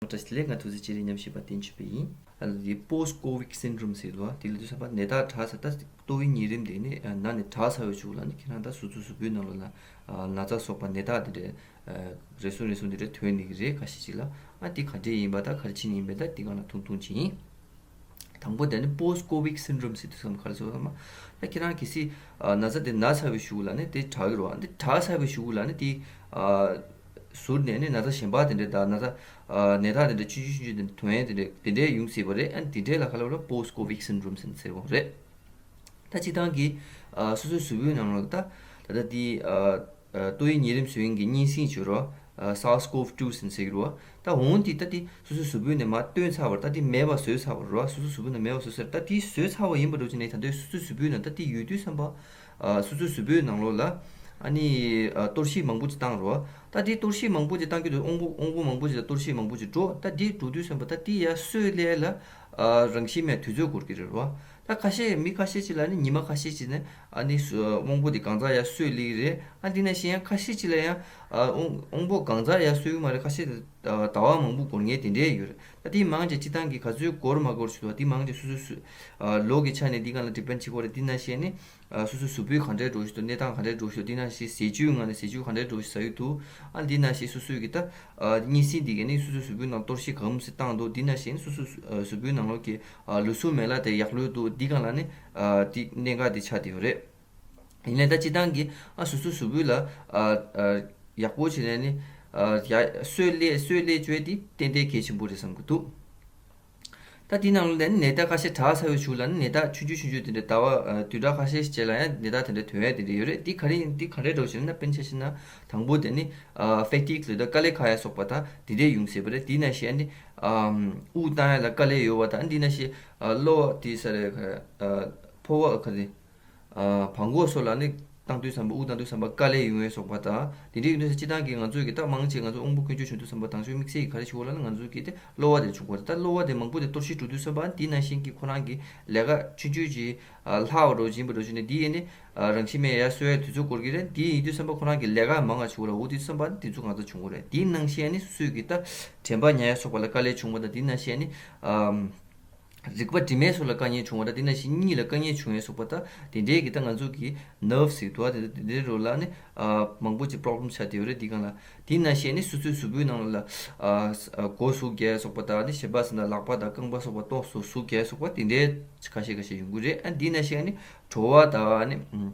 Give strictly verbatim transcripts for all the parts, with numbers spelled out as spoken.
བཀྲ་ཤིས་བདེ་ལེགས། ང་ཐུགས་རྗེ་ཅི་རིང་ཉམས་ཞིབ་པ་བསྟན་ཆོས་འཕེལ་ཡིན། ཨ་ལ་དེ་post covid syndrome ཟེར་ལོ། དེ་ལ་དུས་ཚོད་པ་ནད་རྟགས་དྲག་ས་ད་ཏོག་དབྱིབས་ཉིན་རིམ་དེ་ནི་ཨ་ན་ནས་དྲག་ཚར་བའི་གཞུག་ལ་ནི་ཁྱེད་རང་ད་གཟུགས་པོ་གཟུགས་པོའི་ནང་ལོགས་ལ་ཨ་ན་ཚ་སོགས་པ་ནད་རྟགས་དེ་འདྲ་ཨ་རེ་ཟུང་རེ་ཟུང་དེ་འདྲ་ཐོན་ནི་གི་རེད། ཁ་ཤས་ཅིག་ལ་ཨ་དེ་ག་འདྲས་ཡིན་པ་ད་ག་རེ་བྱེད་ནི་ཡིན་པ་ད་དེ་ག་ན་ཐུང་ཐུང་ཅིག་ཡིན། དང་པོ་དེ་ནི་post covid syndrome ཟེར་དུས་ཙམ་ག་རེ་ཟེར་བ་ལ་ད་ཁྱེད་རང་གལ་སྲིད་ཨ་ན་ཚ་དེ་ན་ཚར་བའི་གཞུག་ལ་ནི་དེ་དྲག་གི་རེད་བ། འདི་དྲག་ཚར་བའི་གཞུག་ལ་ནི་དེ་ཨ་ཟུར་ནས་ནི་ན་ཚ་གཞན་པ་དེ་འདྲ་དང་ན་ཚ་ཨ་ནད་རྟགས་དེ་འདྲ་ཆུང་ཆུང་ཆུང་ཆུང་དེ་འདྲ་ཐོན་ཡས་དེ་འདྲ་དེ་འདྲ་ཡོང་སྲིད་པ་རེད། ཨ་ནི་དེ་འདྲས་ལ་ག་ལབ་ལ་post covid syndrome ཟེར་ཟེར་བ་རེད། ད་སྤྱིར་བཏང་གི་ཨ་སོ་སོའི་གཟུགས་པོའི་ནང་ལ་ད་ད་ལྟ་དེ་ཨ་ཨ་ཏོག་དབྱིབས་ཉིན་རིམས་བཟོ་མཁན་གྱི་གཉན་སྲིན་བྱོས་རོགས། ཨ་SARS-CoV two ཟེར་ཟེར་གི་རེད་བ། ད་འོང་དེ་ད་དེ་སོ་སོའི་གཟུགས་པོའི་ནང་མར་བཏོན་ཚར་བ་རེད། ད་དེ་མེད་པ་བཟོས་ཚར་བ་རེད་བ། སོ་སོའི་གཟུགས་པོའི་ནང་མེད་པ་བཟོས་ཚར། ད་དེ་བཟོས་ཚར་བ་ཡིན་པ་འདྲ་བྱས་ནས་ད་ལྟའི་སོ་སོའི་གཟུགས་པོའི་ནང་ད་དེ་ཡོད་དུས་ཙམ་པ་ཨ་སོ་སོའི་གཟུགས་པོའི་ནང་ལོགས་ལ་ཨ་ནི་ཨ་གཏོར་བཤིག་མང་པོ་ཅིག་བཏང་རེད་བ། ད་དེ་གཏོར་བཤིག་མང་པོ་ཅིག་བཏང་རྒྱུ་དེ་དབང་པོ་དབང་པོ་མང་པོ་ཅིག་ལ་གཏོར་བཤིག་མང་པོ་ཅིག་འགྲོ། ད་དེ་འགྲོ་དུས་ཙམ་པ་ད་དེ་ཡར་གསོས་སླེབས་ལ་ཨ་རང་བཞིན་མེད་དུས་ཚོད་འགོར་གི་རེད་བ། ད་ཁ་ཤས་མི་ཁ་ཤས་ཅིག་ལ་ནི་ཉི་མ་ཁ་ཤས་ཅིག་ནས་ཨ་ནི་སུ་དབང་པོ་དེ་གང་ཚང་ཡར་གསོས་སླེབས་ཀྱི་རེད། ཨ་འདི་ནང་བཞིན་ཡང་ཁ་ཤས་ཅིག་ལ་ཡང་ཨ་དབང་དབང་པོ་གང་ཚང་ཡར་གསོས་ཀྱི་མ་རེད། ཁ་ཤས་ལ་ཟླ་བ་མང་པོ་འགོར་མཁན་དེ་འདྲས་ཡོད་རེད། ད་དེ་མང་ཆེ་སྤྱིར་བཏང་གི་ག་ཚོད་འགོར་མ་འགོར་ཞུ་བ་དེ་མང་ཆེ་སོ་སོ་སུ་ཨ་ལོ་གི་ཆ་ནས་འདི་གང་ལ་depend་བྱེད་ཀྱི་རེད། འདི་ནང་བཞིན་ནི་ཨ་སོ་སོའི་གཟུགས་པོའི་ག་འདྲས་འགྲོ་བཞིན་འདུག་གནས་སྟངས་ག་འདྲས་འགྲོ་བཞིན་འདུག་འདི་ནང་བཞིན་ཟས་བཅུད་ངང་ནས་ཟས་བཅུད་ག་འདྲས་འགྲོ་བཞིན་ཟ་ཡི་འདུག་ཨ་འདི་ནང་བཞིན་སོ་སོའི་གི་ད་ཨ་གཉན་སྲིན་འདི་གས་ནི་སོ་སོའི་གཟུགས་པོའི་ནང་གཏོར་བཤིག་གང་མང་ཞིག་བཏང་འདུག་འདི་ནང་བཞིན་སོ་སོའི་གཟུགས་པོའི་ནང་ལོགས་ཀྱི་ཨ་ལུས་ཟུངས་མེད་ལ་དེ་ཡག་ལོས་འདུག་འདི་གང་ལ་ནི་ཨ་དེ་གནད་འགག་དེ་ཆགས་བསྡད་ཡོད་རེད། ཡིན་ནའི་ད་སྤྱིར་བཏང་གི་ཨ་སོ་སོའི་གཟུགས་པོའི་ལ་ཨ་ཨ་ཡག་པོ་བྱས་ནས་ནི་ཨ་ཡ་གསོས་ལས་གསོས་ལས་བཅོས་དེ་ཏན་ཏན་གལ་ཆེན་པོ་རེད་བསམ་གྱི་འདུག་ད་དེའི་ནང་ལ་ནི་ནད་རྟགས་ཁ་ཤས་དྲག་ཚར་བའི་གཞུག་ལ་ནི་ནད་རྟགས་ཆུང་ཆུང་ཆུང་ཆུང་དེ་འདྲ་ཟླ་བ་ཨ་བདུན་ཕྲག་ཁ་ཤས་ཤིག་རྗེས་ལ་ཡང་ནད་རྟགས་དེ་འདྲ་ཐོན་ཡ་དེ་འདྲ་ཡོད་རེད། དེ་ག་རེ་ཡིན་དེ་ག་རེ་འདྲ་བོ་ཞིག་ན་དཔེར་ན་ཆ་བཞག་ན་དང་པོ་དེ་ནི་ཨ་fatigue་ལབ་ད་དཀའ་ལས་ཁག་ཡ་སོགས་པ་དང་དེ་འདྲས་ཡོང་སྲིད་པ་རེད། དེ་ནང་བཞིན་ནི་ཨ་དབུགས་བཏང་ཡ་ལ་དཀའ་ལས་ཡོད་པ་དང་དེ་ནང་བཞིན་ཨ་གློ་བ་དེ་ས་རེད་ཨ་ཕོ་བ་ག་རེ། ཨ་བྲང་ཁོག་སོགས་ལ་ནི་བཏང་དུས་ཙམ་པ་དབུགས་བཏང་དུས་ཙམ་པ་དཀའ་ལས་ཡོང་བའི་སོགས་པ་དང་དེ་འདྲའི་ཡོད་དུས་སྤྱིར་བཏང་གི་ང་ཚོས་ཀྱི་ད་མང་ཆེ་ང་ཚོ་དབང་པོ་སྐྱོན་བརྗོད་བྱུང་དུས་ཙམ་པ་དང་ཤོས་དམིགས་བསལ་གྱི་ག་རེ་ཞུ་བ་ལ་ན་ང་ཚོས་ཀྱི་དེ་གློ་བ་དེ་བྱུང་བ་རེད། ད་གློ་བ་དེ་མང་པོ་དེ་གཏོར་བཤིག་འགྲོ་དུས་ཙམ་པ་འདི་ནང་བཞིན་གྱི་ཁོ་རང་གི་ལས་ཀ་ཆུང་ཆུང་ཅིག་ཨ་ལྷག་པ་འགྲོ་བཞིན་པ་འགྲོ་བཞིན་ནས་འདི་ཡིན་ནི་ཨ་རང་བཞིན་མེད་ཡར་གསོ་ཡའི་དུས་ཚོད་འགོར་གྱི་རེད། འདི་ཡིན་དུས་ཙམ་པ་ཁོ་རང་གི་ལས་ཀ་མང་ང་བྱུང་བ་རེད། འོ་དུས་ཙམ་པ་འདི་ཚོ་ང་ཚོ་བྱུང་གི་རེད། འདི་ནང་བཞིན་ནི་སོ་སོས་ཀྱི་ད་དྲན་པ་ཉར་ཡ་སོགས་པ་ལ་དཀའ་ལས་བྱུང་བ་དང་འདི་ནང་བཞིན་ནི་ཨ། རིག་པ་དྲི་མའི་སོགས་ལ་དཀའ་ངལ་བྱུང་བ་དང་དེ་ནང་བཞིན་གཉིད་ལ་དཀའ་ངལ་བྱུང་ཡས་སོགས་པ་དང་དེ་འདྲའི་གི་ད་ང་ཚོ་གི་nerve་ཟེར་དུས་དེ་འདྲའི་རོ་ལ་ནི་ཨ་མང་པོ་ཅིག་problem་ཆགས་བསྡད་ཡོད་རེད། འདི་གང་ལ་དེ་ནང་བཞིན་ནི་སོ་སོའི་གཟུགས་པོའི་ནང་ལ་ཨ་ཨ་མགོ་ཟུག་རྒྱག་ཡས་སོགས་པ་དང་ནི་ཞེན་པ་ཟེར་ན་ལག་པ་དང་རྐང་པ་སོགས་པ་ལྟོགས་སོ་ཟུག་རྒྱག་ཡས་སོགས་པ་དེ་འདྲའི་ཁ་ཤས་ཁ་ཤས་ཡོང་གི་རེད། ཨ་འདི་ནང་བཞིན་ནི་བྲོ་བ་དང་ནི་ཨ།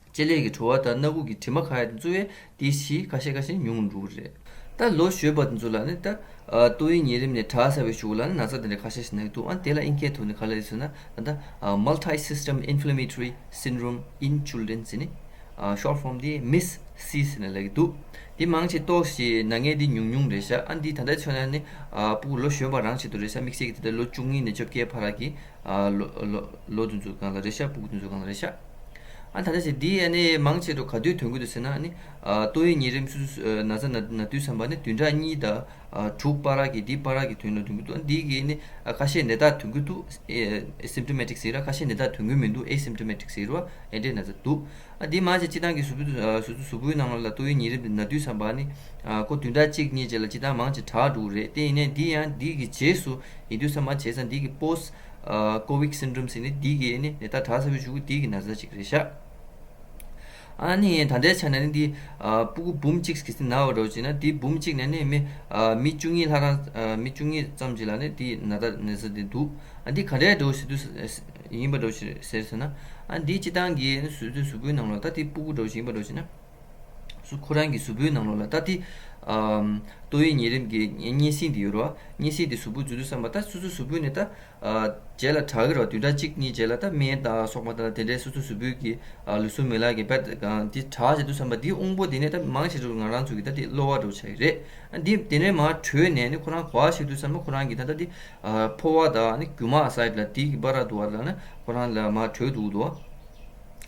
ལྕེ་ལས་ཀྱི་བྲོ་བ་དང་སྣ་ཁུག་གི་དྲི་མ་ཁ་ཡ་དེ་ཚོ་བས་དེ་ཞི་ཁ་ཤས་ཁ་ཤས་ཉུང་འགྲོ་གི་རེད། ད་ལོ་གཞོན་པ་དེ་ཚོ་ལ་ནི་ད་ཨ་ཏོག་དབྱིབས་ཉིན་རིམས་ནས་དྲག་ཚར་བའི་གཞུག་ལ་ནི་ན་ཚ་དེ་འདྲ་ཁ་ཤས་ཤིག་ན་གི་འདུག་ཨ་དེ་ལ་ཨིན་སྐད་ཐོག་ནས་ག་ལ་ཡོད་ཟེར་ན་ད་ལྟ་ཨ་multi system inflammatory syndrome in children་ཟེར་ནི་ཨ་short form་དེ་མིས་སི་ཟེར་ནས་ལབ་ཀྱི་འདུག་དེ་མང་ཆེ་ཏོག་ཞེས་ན་མཁན་དེ་ཉུང་ཉུང་རེད་ཤག་ཨ་འདི་ད་ལྟ་མཚོན་ན་ནི་ཨ་ཕྲུ་གུ་ལོ་གཞོན་པ་རང་ཆེད་དུ་རེད་ཤག་དམིགས་བསལ་གྱི་དེ་ལྟར་ལོ་བཅུ་གཉིས་ནས་བཅོ་བརྒྱད་བར་གྱི་ཨ་ལོ་ལོ་ལོ་དེ་ཚོ་སྒང་ལ་རེད་ཤག་ཕྲུ་གུ་དེ་ཚོ་སྒང་ལ་རེད་ཤག་ཨ་ད་ལྟ་ཞིག་འདི་ཨ་ནི་མང་ཆེ་འགྲོ་ག་དུས་ཐོན་གི་འདུག་ཟེར་ན་ཨ་ནི་ཨ་ཏོག་དབྱིབས་ཉིན་རིམས་སུ་སུ་ཨ་ན་ཚ་ན་ན་དུས་ཙམ་པ་ནི་བདུན་ཕྲག་གཉིས་དང་ཨ་དྲུག་བར་ར་གི་འདི་བར་ར་གི་དོན་ལ་ཐོན་གི་འདུག་ཨ་འདི་གི་ནི་ཨ་ཁ་ཤས་ནད་རྟགས་ཐོན་གི་འདུག་ཨེ་symptomatic་ཟེར་ར། ཁ་ཤས་ནད་རྟགས་ཐོན་གི་མི་འདུག asymptomatic་ཟེར་ར། ཨེ་འདྲའི་ན་ཚ་འདུག་ཨ་འདི་མང་ཆེ་སྤྱིར་བཏང་གི་གཟུགས་པོ་ཨ་སོ་སོ་གཟུགས་པོའི་ནང་ལ་ཏོག་དབྱིབས་ཉིན་རིམས་འདི་ན་དུས་ཙམ་པ་ནི་ཨ་ཁོ་བདུན་ཕྲག་གཅིག་གཉིས་རྗེས་ལ་སྤྱིར་བཏང་མང་ཆེ་དྲག་འགྲོ་གི་རེད། དེ་ཡིན་ནའི་འདི་ཡང་འདི་གི་རྗེས་སུ་ཡིན་དུས་ཙམ་པ་བྱས་ཙང་འདི་གི་post ཨ་COVID syndrome་ཟེར་ནས་འདི་གི་ནི་ནད་རྟགས་དྲག་ཚར་བའི་གཞུག་གུ་འདི་གི་ན་ཚ་ཅིག་རེད་ཤག་ཨ་ནི་ད་ལྟའི་ཆ་ནས་ནི་འདི་ཨ་ཕྲུ་གུ་འབུམ་གཅིག་གི་སྲིད་ན་བ་འདྲ་བོ་ཅིག་ན་འདི་འབུམ་གཅིག་ནས་ནི་མི་ཨ་མི་བཅུ་གཉིས་ལྷག་རང་ཨ་མི་བཅུ་གཉིས་ཙམ་ཅིག་ལ་ནི་འདི་ན་ཚ་ན་ཚ་འདི་འདུག་ཨ་འདི་ག་འདྲའི་འདྲ་བོ་ཟེར་དུས་ཡིན་པ་འདྲ་བོ་ཞིག་ཟེར་ཟེར་ན་ཨ་འདི་སྤྱིར་བཏང་གི་ནི་སོ་སོའི་གཟུགས་པོའི་ནང་ལ་ད་འདི་ཕྲུ་གུ་འདྲ་བོ་ཞིག་ཡིན་པ་འདྲ་བོ་ཅིག་ན། སུ་ཁོ་རང་གི་གཟུགས་པོའི་ནང་ལོགས་ལ་ད་དེ་ཨམ་ཏོག་དབྱིབས་ཉིན་རིམས་ཀྱི་གཉན་སྲིན་དེ་ཡོད་རེད་བ། གཉན་སྲིན་དེ་གཟུགས་པོ་འཛུལ་དུས་ཙམ་པ་ད་སོ་སོའི་གཟུགས་པོའི་ནས་ད་ཨ་རྗེས་ལ་དྲག་གི་རེད་བ། བདུན་ཕྲག་གཅིག་གཉིས་རྗེས་ལ་ད་སྨན་དང་སོགས་པ་དང་དེ་འདྲའི་སོ་སོའི་གཟུགས་པོའི་གི་ཨ་ལུས་ཟུངས་མི་ལག་གི་བད་གང་དེ་དྲག་བྱེད་དུས་ཙམ་པ་དེའི་དབང་པོ་དེ་ནས་ད་མང་ཆེ་ཤོས་ང་རང་ཚོ་གི་ད་དེ་གློ་བ་འདྲ་བོ་ཆགས་ཀྱི་རེད། ཨ་དེ་དེ་ནས་མར་བྲོས་ནས་ནི་ཁོ་རང་ག་པར་ཞིག་དུས་ཙམ་པ་ཁོ་རང་གི་ད་ད་དེ་ཨ་ཕོ་བ་དང་ནི་རྒྱུ་མ་side་ལ་དེ་གི་བར་དུ་བ་ལ་ནི་ཁོ་རང་ལ་མར་བྲོས་འདུག་འདུག་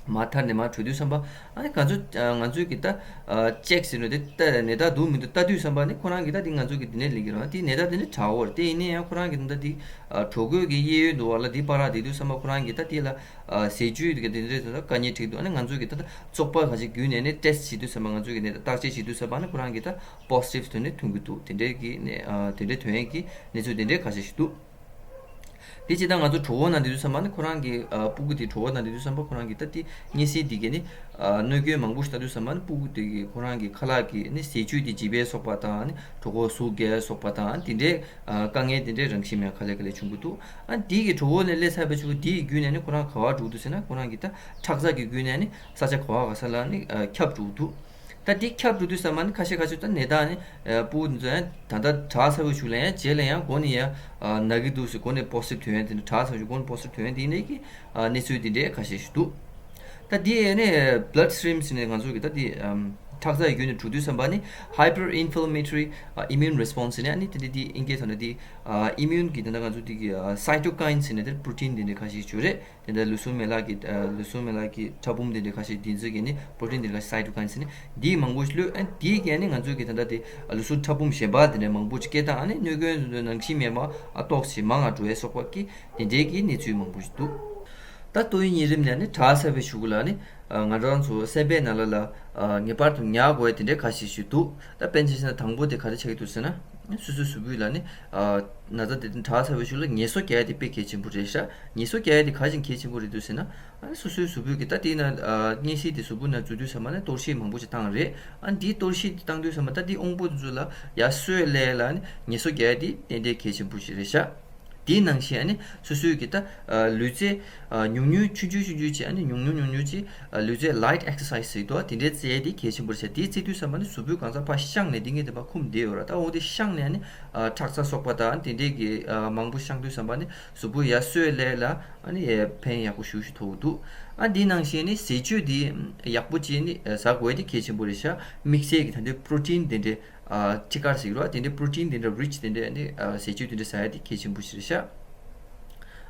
མ་ཐར་ནས་མར་བྲོས་དུས་ཙམ་པ། ཨ་ནི་ང་ཚོ་ཨ་ང་ཚོའི་གི་ད་ཨ་ཅེག་ཟེར་ནོ་དེ་ད་ནད་རྟགས་འདུག་མི་འདུག་ལྟ་དུས་ཙམ་པ་ནི་ཁོ་རང་གི་ད་དེ་ང་ཚོ་གི་དེ་ནས་ལེན་གི་རེད། དེ་ནད་རྟགས་དེ་ནི་དྲག་པོ་རེད། དེ་ཡིན་ན་ཡང་ཁོ་རང་གི་ད་དེ་ཨ་གྲོད་ཁོག་གི་གཡས་གཡོན་འདུག་བ་ལ་དེ་པར་ར་བསྡད་དུས་ཙམ་པ་ཁོ་རང་གི་ད་དེ་ལ་ཨ་ཟས་བཅུད་དེ་ག་དེ་འདྲས་དེ་ད་དཀའ་ངལ་འཕྲད་འདུག་ཨ་ནི་ང་ཚོ་གི་ད་ད་བཙོག་པ་ག་ཞིག་བརྒྱུད་ནས་ནི་ཊེ་སི་བྱེད་དུས་ཙམ་པ། ང་ཚོ་གི་ནད་རྟགས་བརྟག་དཔྱད་བྱེད་དུས་ཙམ་པ་ནི་ཁོ་རང་གི་ད་པོ་སི་ཊིབ་ཐོན་ནས་ཐོན་གི་འདུག་དེ་འདྲས་ཀྱི་ནད་ཨ་དེ་འདྲས་ཐོན་ཡས་ཀྱི་གནས་ཚུལ་དེ་འདྲས་ཁ་ཤས་ཤིག་འདུག་དེ་ཇི་ལྟར་ང་ཚོ་གྲོད་ཁོག་ནང་བསྡད་དུས་ཙམ་པ་ནི་ཁོ་རང་གི་ཨ་སྤུ་གུ་དེ་གྲོད་ཁོག་ནང་བསྡད་དུས་ཙམ་པ་ཁོ་རང་གི་ད་དེ་གཉན་སྲིན་དེ་གས་ནི་ཨ་གནོད་སྐྱོན་མང་པོ་ཞིག་བཏང་དུས་ཙམ་པ་ནི་སྤུ་གུ་དེ་གི་ཁོ་རང་གི་ཁ་ལག་གི་ནི་ཟས་བཅུད་དེ་ལྗིད་པས་སོགས་པ་དང་ནི་གྲོད་ཁོག་ཟུག་རྒྱག་སོགས་པ་དང་དེ་འདྲའི་ཨ་དཀའ་ངལ་དེ་འདྲའི་རང་བཞིན་མེད་ག་ལེ་ག་ལེ་བྱུང་གི་འདུག་ཨ་དེ་གི་གྲོད་ཁོག་ནས་སླེབས་ཚར་བའི་ཕྱོགས་དེ་ཡི་བརྒྱུད་ནས་ནི་ཁོ་རང་ག་པར་འགྲོ་གི་འདུག་ཟེར་ན་ཁོ་རང་གི་ད་ཁྲག་རྩ་གི་བརྒྱུད་ནས་ནི་ས་ཆ་ག་པ་ག་ས་ལ་ནི་ཨ་ཁྱབ་འགྲོ་གི་འདུག་ད་འདི་ཁྱབ་འགྲོ་དུས་ཙམ་པ་ནི་ཁ་ཤས་ཁ་ཤས་ད་ནད་རྟགས་ནི་ཨ་སྤུ་གུ་འདི་ཚོ་ཡང་ད་ལྟ་དྲག་ཚར་བའི་གཞུག་ལ་ཡང་རྗེས་ལ་ཡང་མགོ་ནས་ཡང་ཨ་ན་གི་འདུག་ཟེར། མགོ་ནས་པོ་སི་ཊིབ་ཐོན་ཡ་དེ་འདྲ། དྲག་ཚར་བའི་གཞུག་མགོ་ནས་པོ་སི་ཊིབ་ཐོན་ཡ་དེ་ནས་ཀྱི་ཨ་གནས་ཚུལ་དེ་འདྲའི་ཁ་ཤས་ཤིག་འདུག་ད་འདི་ཨ་ནི་blood stream ཟེར་ནས་ང་ཚོ་གི་ད་འདི་ཨམ་ཁྲག་རྩ་ཡི་བརྒྱུད་ནས་འགྲོ་དུས་ཙམ་པ་ནི་hyperinflammatory ཨ་immune response ཟེར་ནས་ཨ་ནི་དེ་འདྲ་འདི་ཨིན་སྐད་ཐོག་ནས་འདི་ཨ་ཨི་མིའུན་གི་ད་ལྟ་ང་ཚོ་འདི་གི་ཨ་cytokine ཟེར་ནས་དེ་པྲོ་ཊིན་དེ་འདྲ་ཁ་ཤས་ཤིག་ཡོད་རེད། དེ་འདྲ་ལུས་ཟུངས་མེ་ལྷག་གི་ཨ་ལུས་ཟུངས་མེ་ལྷག་གི་ཕྲ་ཕུང་དེ་འདྲ་ཁ་ཤས་འདི་ཚོ་གི་ནི་པྲོ་ཊིན་དེ་འདྲ་ཁ་ཤས་cytokine ཟེར་ནི་འདི་མང་པོ་ཞིག་ལུས། ཨ་འདི་གས་ནི་ང་ཚོ་གི་ད་ལྟ་དེ་ལུས་ཟུངས་ཕྲ་ཕུང་གཞན་པ་དེ་འདྲ་མང་པོ་ཞིག་སྐྱེ་སྟངས་ཨ་ནི་གནོད་སྐྱོན་དེ་ཚོ་ནང་བཞིན་མེད་པ་ཨ་ཏོག་ཙམ་མང་ང་འགྲོ་ཡས་སོགས་པ་གི་དེ་འདྲའི་གི་གནས་ཚུལ་མང་པོ་ཞིག་འདུག་ད་ཏོག་དབྱིབས་གཉན་རིམས་ནས་ནི་དྲག་ཚར་བའི་གཞུག་ལ་ནི་ཨ་ང་རང་ཚོ་སེམས་པའི་ནང་ལ་ལ་ཨ་ངེས་པར་དུ་ཉར་དགོས་ཡས་དེ་འདྲའི་ཁ་ཤས་ཤིག་འདུག་ད་དཔེར་ན་ཆ་བཞག་ན་དང་པོ་དེ་ག་རེ་ཆགས་ཀྱི་འདུག་ཟེར་ན། སོ་སོའི་གཟུགས་པོ་ལ་ནི་ཨ་ན་ཚ་དེ་དྲག་ཚར་བའི་གཞུག་ལ་ངལ་གསོ་རྒྱག་ཡ་དེ་དཔེ་གལ་ཆེན་པོ་རེད་ཤག་ངལ་གསོ་རྒྱག་ཡ་དེ་ག་བྱས་གལ་ཆེན་པོ་རེད་འདུག་ཟེར་ན། ཨ་ནི་སོ་སོའི་གཟུགས་པོའི་གི་ད་དེ་ན་ཨ་གཉན་སྲིན་དེ་གཟུགས་པོ་ན་འཛུལ་དུས་ཙམ་པ་ནི་གཏོར་བཤིག་མང་པོ་ཞིག་བཏང་རེད། ཨ་ནི་དེའི་གཏོར་བཤིག་དེ་བཏང་དུས་ཙམ་པ་ད་དེ་དབང་པོ་དེ་ཚོ་ལ་ཡར་གསོས་སླེབས་ལ་ནི་ངལ་གསོ་རྒྱག་ཡ་དེ་ཏན་ཏན་གལ་ཆེན་པོ་ཞིག་རེད་ཤག་དེའི་ནང་བཞིན་ཨ་ནི་སོ་སོའི་གི་ད་ཨ་ལུས་རྩལ་ཨ་ཉུང་ཉུང་ཆུང་ཆུང་ཆུང་ཆུང་བྱས། ཨ་ནི་ཉུང་ཉུང་ཉུང་ཉུང་བྱས། ཨ་ལུས་རྩལ་light exercise ཟེར་འདུག་དེ་འདྲའི་རྩེ་དེ་གལ་ཆེན་པོ་རེད་ཤག་དེ་རྩེ་དུས་ཙམ་པ་ནི་གཟུགས་པོའི་གང་ཟག་ཕར་བཤངས་ནས་དེ་ངས་དེ་ཕར་འཁུམས་བསྡད་ཡོད་ར། ད་འོ་དེ་བཤངས་ནས་ནི་ཨ་ཁྲག་རྩ་སོགས་པ་དང་དེ་འདྲའི་གི་ཨ་མང་པོ་བཤངས་དུས་ཙམ་པ་ནི་གཟུགས་པོ་ཡར་གསོས་སླེབས་ལ་ཨ་ནི་ཨེ་ཕན་ཡག་པོ་ཞེ་པོ་ཞིག་ཐོགས་འདུག་ཨ་འདི་ནང་བཞིན་ནི་ཟས་བཅུད་དེ་ཡག་པོ་བྱས་ནི་ཨ་ཟ་དགོས་དེ་གལ་ཆེན་པོ་རེད་ཤག་དམིགས་བསལ་གྱི་ད་འདི་པྲོ་ཊིན་དེ་འདྲའི་ཨ་ཊི་ཀར་ཟེར་གི་རེད་བ། དེ་འདྲའི་པྲོ་ཊིན་དེ་འདྲ་རིཆ་དེ་འདྲའི་ནི་ཨ་ཟས་བཅུད་དེ་འདྲ་ཟ་ཡ་དེ་གལ་ཆེན་པོ་ཞིག་རེད་ཤག་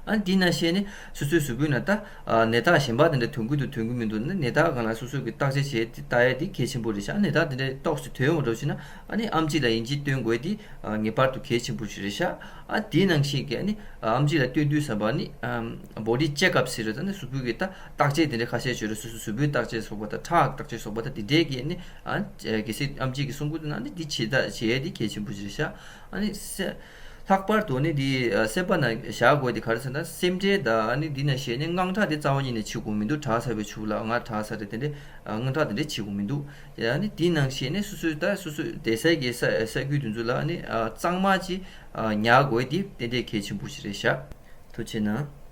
ཨ་འདི་ནང་བཞིན་ནི་སོ་སོའི་གཟུགས་པོའི་ནང་ད་ཨ་ནད་རྟགས་གཞན་པ་དེ་འདྲ་ཐོན་གི་འདུག་ཐོན་གི་མི་འདུག་ན་ནད་རྟགས་སྒང་ལ་སོ་སོ་གི་བརྟག་དཔྱད་བྱས་ཏེ་ལྟ་ཡ་དེ་གལ་ཆེན་པོ་རེད་ཤག་ནད་རྟགས་དེ་འདྲ་ཏོག་ཙམ་ཐོན་འོང་འགྲོ་ཕྱིན་ན་ཨ་ནི་ཨེམ་ཆི་ལ་ཡིན་གཅིག་སྟོན་དགོས་དེ་ཨ་ངེས་པར་དུ་གལ་ཆེན་པོ་ཞིག་རེད་ཤག་ཨ་དེ་ནང་བཞིན་གྱི་ཨ་ནི་ཨེམ་ཆི་ལ་སྟོན་དུས་ཙམ་པ་ནི་ཨམ་body check up ཟེར་རེད། ད་ནི་གཟུགས་པོའི་གི་ད་བརྟག་དཔྱད་དེ་འདྲ་ཁ་ཤས་བྱོས་རེད། སོ་སོ་གཟུགས་པོའི་བརྟག་དཔྱད་སོགས་པ་དང་ཁྲག་བརྟག་དཔྱད་སོགས་པ་དང་དེ་འདྲའི་གི་ནི་ཨ་གལ་སྲིད་ཨེམ་ཆི་གི་གསུང་གི་འདུག་ན་ནི་འདི་བྱེད་ད་བྱེད་ཡ་དེ་གལ་ཆེན་པོ་ཞིག་རེད་ཤག་ཨ་ནི་སེ་ལྷག་པར་དུ་ནི་འདི་ཨ་སེམས་པ་ནང་བཞག་དགོས་དེ་ག་རེ་ཟེར་ན་སེམས་ཁྲལ་དང་ཨ་ནི་འདི་ནང་བཞིན་ནི་དངངས་སྐྲག་དེ་རྩ་བ་ཉིད་ནས་བྱེད་དགོས་མི་འདུག་དྲག་ཚར་བའི་ཕྱོགས་ལ་ང་དྲག་ཚར་རེད་དེ་འདྲའི་ཨ་དངངས་སྐྲག་དེ་འདྲའི་བྱེད་དགོས་མི་འདུག་ཨ་ནི་འདི་ནང་བཞིན་ནི་སོ་སོའི་ད་སོ་སོའི་བསྡད་སའི་གི་ས་ས་ཁུལ་དེ་ཚོ་ལ་ཨ་ནི་ཨ་གཙང་མ་ཅིག་ཨ་ཉར་དགོས་དེ་ཏན་ཏན་གལ་ཆེན་པོ་ཞིག་རེད་ཤག་ཐུགས་རྗེ་གནང་།